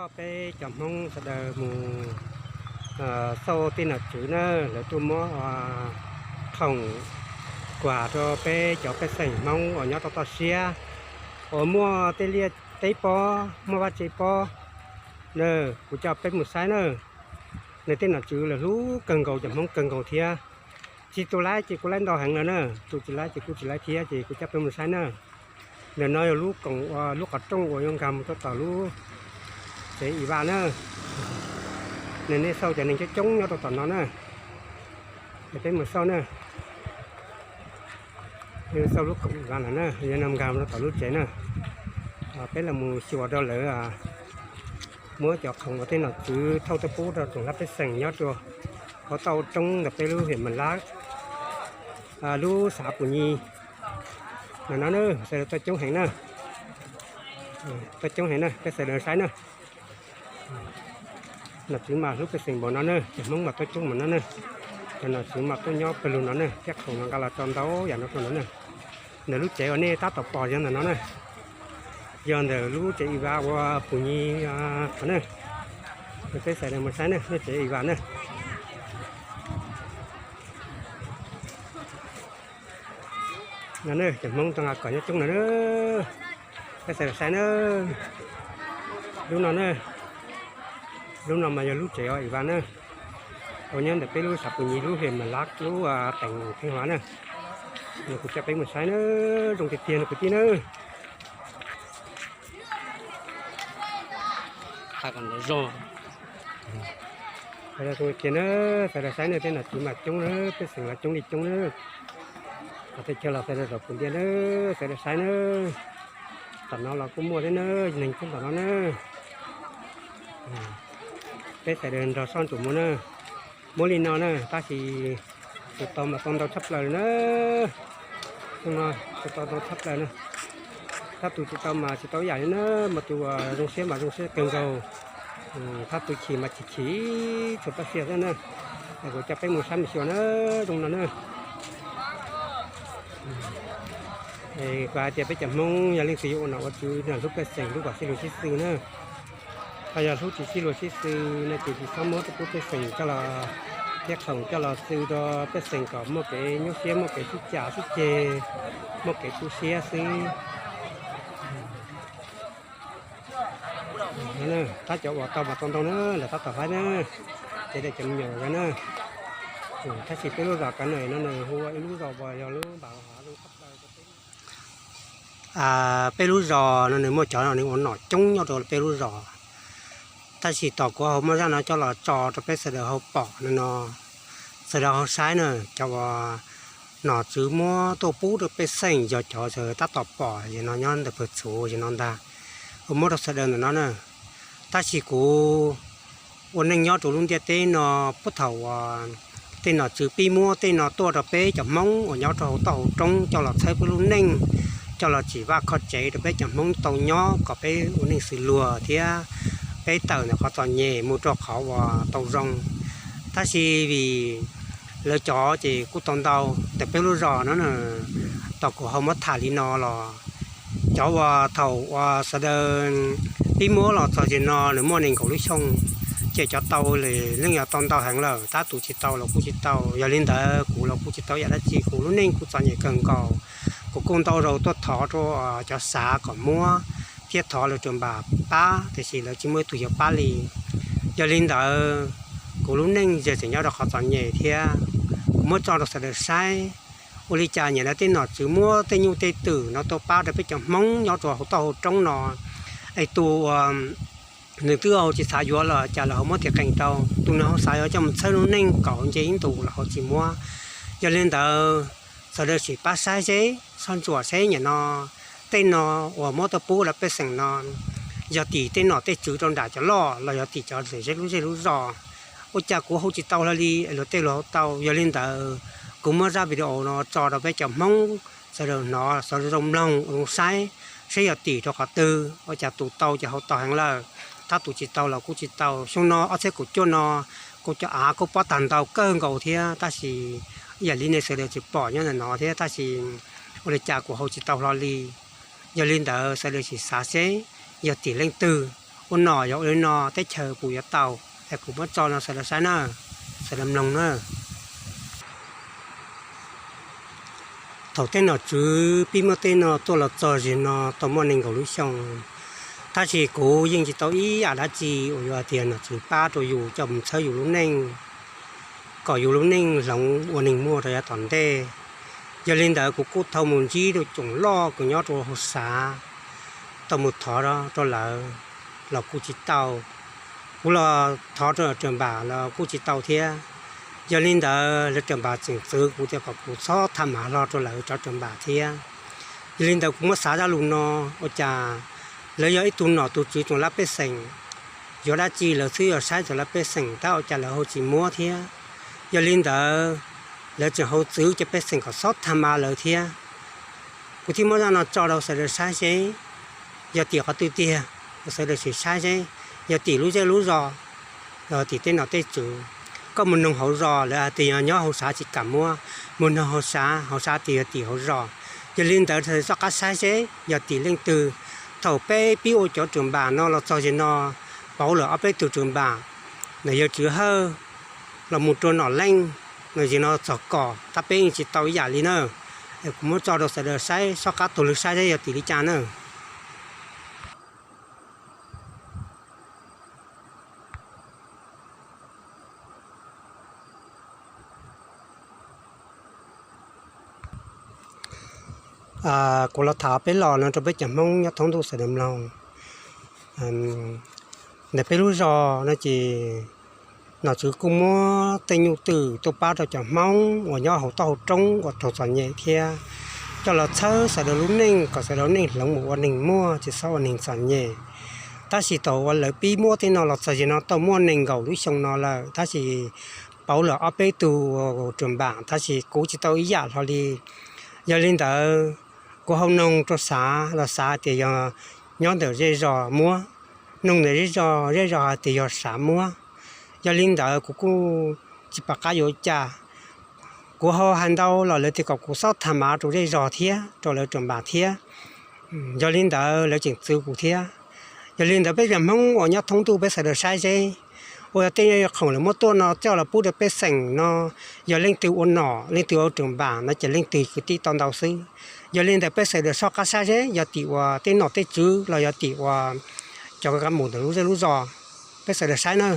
Coj peb cov Hmoob sawv daws mus xauj tej nom tswv na, lawv tuaj muab khoom kuas rau peb cov pej xeem Hmoob uas nyob rau toj siab uas muaj tej liaj teb pob, muaj vaj tse pob na. Kuv coj peb mus saib na. Nws tej nom tswv lawv hlub kawg nkaus, cov Hmoob kawg nkaus thiab. Tsis tus laib ces kuj laib ntau heev lawm na, tus tsis laib ces kuj tsis laib thiab, ces kuv coj peb mus saib na. Ntawm no yog lub koom, lub qhov rooj uas yuav nkag mus rau tom lub tsev Iva na. Nws, nej xauj cov neeg coob coob nyob rau tom no na. Ces peb mus xauj na. Xauj lub koom Iva lawm na, yog no nkag mus rau tom lub tsev na. Peb los mus xyuas rau lawv muab cov khoom uas tej nom tswv thauj tuaj pub rau tsoom pej xeem nyob rau hauv toj roob ntawm peb lub hiam Mas Lab, lub xav Pus Nyi. No no na, sawv daws tuaj coob heev na. Tuaj coob heev na, peb sawv daws saib na. Nom tswv mas hlub pej xeem npaum no na, cov Hmoob mas tuaj coob npaum no na. Cov nom tswv mas tuaj nyob pawg lug no na, thiab khoom no nqa los tso ntau yam no rau no na. Ntawm lub tsev uas nej tab tom pom yog ntawm no na, yog ntawm lub tsev Iva ua Pus Nyi qhov na. Peb sawv daws mus saib na, lub tsev Iva na. No na, cov Hmoob tau nqa kom nyob coob no na. Peb sawv daws saib na. Lub no na, lub no mas yog lub tsev Iva na, uas nyob ntawm peb lub xav Pus Nyi lub hiam Mas Lab lub teem Theej Huav na. Kuv coj peb mus saib na, zoo tiag tiag no kwv tij na. Zoo tiag tiag na, sawv daws saib na, tej nom tswv mas coob na, pej xeem los coob li coob na. Qhov txhia chaw los sawv daws zaum pus ntiag na, sawv daws saib na. Tom no los kuj muaj thiab na, neeg coob tom no na. Peb sawv daws nrog soj ntsuam mus na. Muab li no na, tab sis tus tau mas tau ntau tshaj plaws na. Tus tau ntau tshaj plaws na. Tab tus tsis tau mas tsis tau ib yam li na, mas tus uas zoo siab mas zoo siab kawg nkaus. Tab tus chim mas chim chim tshua paj xiam xwb na. Es kuv coj peb mus saib mus xyuas na, zoo no na. Es kuv hais tias peb cov Hmoob yog leej twg yuav ua nom ua tswv no, hlub pej xeem, hlub kom sib luag sib xws na. Ho yog hlub tsis sib luag sib xws no ces tsis txhob muab tuaj pub pej xeem coj los, thiab khoom coj los xws rau pej xeem kom muaj kev nyuaj siab, muaj kev sib cav sib ceg, muaj kev tu siab xwb. Tab cov uas tau mas tau ntau na, lawv tab tom hlais na, ces cov me nyuam na. Tab sis peb lub zos Kav Nam no nws hu ua ib lub zos uas yog lub npam zoo tshaj plaws rau peb lub zos no, nws muaj cov no nws ua nom coob nyob rau peb lub zos. Tab sis tos kuv ho muab zaj no coj los tso rau peb sawv daws ho pom no no, sawv daws ho saib na, cov uas nom tswv muab tuaj pub rau pej xeem yog cov sawv daws tab tom pom yog no nyob ntawm pawg txhuv yog no ntag, uas muab rau sawv daws ntawm no na. Tab sis kuv ua neej nyob rau lub ntiaj teb no, puag thaum uas tej nom tswv pib muab tej no tuaj rau peb cov Hmoob uas nyob rau hauv toj hauv roob coj los txhawb peb lub neej, coj los tsim vaj kho tsev rau peb cov Hmoob tau nyob kom peb ua neej xws luag thiab peb tawm ntawm qhov txom nyem mus rau qhov uas tau zoo. Tab sis vim lawv cov ces kuj tau ntau ntawm peb lub zos no na, tos kuv ho muab tham li no los cov uas thaum uas sawv daws pib muab los txog tim no nws muaj nees nkaum lub xyoo, ces cov tau leej yog tau ntau heev lawm, tab tus tsis tau los kuj tsis tau. Yog li ntawd kuv los kuj tsis tau yam dab tsi, kuv lub neej kuj txom nyem kawg nkaus. Kuv kuj ntau zaus tuaj thov rau cov xav kom muab thiab thov lawv ram npam pab, tiam sis lawv tsis muaj ib tug yuav pab li. Yog li ntawd kuv lub neej ze tseem nyob rau qhov txom nyem thiab. Kuv muab tso rau sawv daws saib, ua li cas niaj hnub tej nom tswv muab tej nyuj tej twm no tuaj pab rau peb cov Hmoob nyob rau hauv toj hauv roob no, es tus uas nws twb ho tsis xav yuav los cas lawv ho muab tim qees rau, tus nws ho xav yuav coj mus txhawb lub neej kom nce ib ntus los ho tsis muab. Yog li ntawd sawv daws sim pab saib seb, soj ntsuam seb niaj hnub no tej no uas muab tuaj pub rau pej xeem no yog tim tej nom tej tswv rau nram cov loj los yog tim cov zej lub zej lub zos. Ua cas kuv hu tsis tau hlo li, luag tej luag hu tau. Yog li ntawd kuv muab zaj video no tso rau peb cov Hmoob sawv daws hnov, sawv daws zoo mloog zoo saib, seb yog tim rau qhov twg. Ua cas tus tau ces hu tau heev lawm, tab tus tsis tau los kuj tsis tau. Xyoo no ob txhiab kaum cuaj no kuv cov av kuj pob tag ntau kawg nkaus thiab, tab sis ib yam li nej sawv daws tsis pom nyob ntawm no thiab, tab sis ua li cas kuv hu tsis tau hlo li. Yog li ntawd sawv daws sim xav seb yog tim leej twg. ua nom yog ua li no teb chaws puas yuav tau. Es kuv muab tso no sawv daws saib na, sawv daws mloog na. Thaum tej nom tswv pib muab tej no tuaj los txog zim no tau muaj nees nkaum lub xyoo, tab sis kuv yeej tsis tau ib yam dab tsi uas yuav hais tias nom tswv pab rau yus coj mus txhawb yus lub neej, kom yus lub neej hloov ua neeg muaj rau yav tom ntej. Yog li ntawd kuv kuj thau mus ntsib rau coom loj kuv nyob rau hauv Xav, tau mus thov rau lawv los kuj tsis tau. Kuv los thov rau Ram Npam los kuj tsis tau thiab. Yog li ntawd lawv Ram Npam tseem txwv kuv tias kom kuv txhob tham mas hlo rau lawv cov Ram Npam thiab. Yog li ntawd kuv muab xav zaj lus no, ua cas lawv yog ib tug nom tus tswv tsoom laj pej xeem, yuav dab tsi lawv xwb yog saib tsoom laj pej xeem tab ua cas lawv ho tsis muab thiab. Yog li ntawd lawv tseem hauv txwv cov pej xeem kom txhob tham mas lawv thiab. Kuv thiaj muab zaj no tso rau sawv daws saib seb yog tim qhov twg tiag, sawv daws sim saib seb yog tim lub zej lub zos, yog tim tej nom tej tswv. Koj mus noog hauv zos lawv hais tias yog nyob hauv Xav tsis kam muab, mus noog hauv Xav, hauv Xav tias yog tim hauv zos. Yog li ntawd soj qab saib seb yog tim leej twg. Thaum peb pib ua cov Ram Npam no los txog zim no, pauv lawm ob peb tug Ram Npam, nom yawg Tswv Hawj los mus rau nom leej, no zim no txog kom tab peb yeej tsis tau ib yam li na. Kuv muab tso rau sawv daws saib soj qab taug lw saib seb yog tim li cas na. Kuv los tham peb los no rau peb cov Hmoob nyob thoob ntuj sawv daws mloog. Ntawm peb lub zos no ces nom tswv kuj muab tej nyuj twm tuaj pab rau cov Hmoob uas nyob hauv toj hauv roob uas raug txom nyem thiab, coj los txhawb sawv daws lub neej kom sawv daws lub neej hloov mus ua neeg muaj tsis txhob ua neeg txom nyem. Tab sis thaum uas lawv pib muab tej no los txog zim no tau muaj nees nkaum lub xyoo no lawm, tab sis pauv lawm ob peb tug Ram Npam, tab sis kuv tsis tau ib yam hlo li. Yog li ntawd, kuv hau noog rau Xav los Xav tias yog nyob ntawm zej zos muab, noog ntawm zej zos, zej zos hais tias yog Xav muab. Yog li ntawd kuv kuj tsis pom qab yuav ua cas. Kuv hau hais ntau los lawv tias kom kuv txhob tham mas rau zej zos thiab rau lawv Ram Npam thiab. Yog li ntawd lawv tseem txwv kuv thiab. Yog li ntawd peb cov Hmoob uas nyob thoob ntuj peb sawv daws saib seb, uas yog tej khoom lawv muab tuaj no coj los pub rau pej xeem no, yog leej twg ua nom leej twg ua Ram Npam no ces leej twg kwv tij tau ntau xwb. Yog li ntawd peb sawv daws soj qab saib seb yog tim uas tej nom tej tswv los yog tim uas cov kab mus ntawm lub zej lub zos. Peb sawv daws saib na.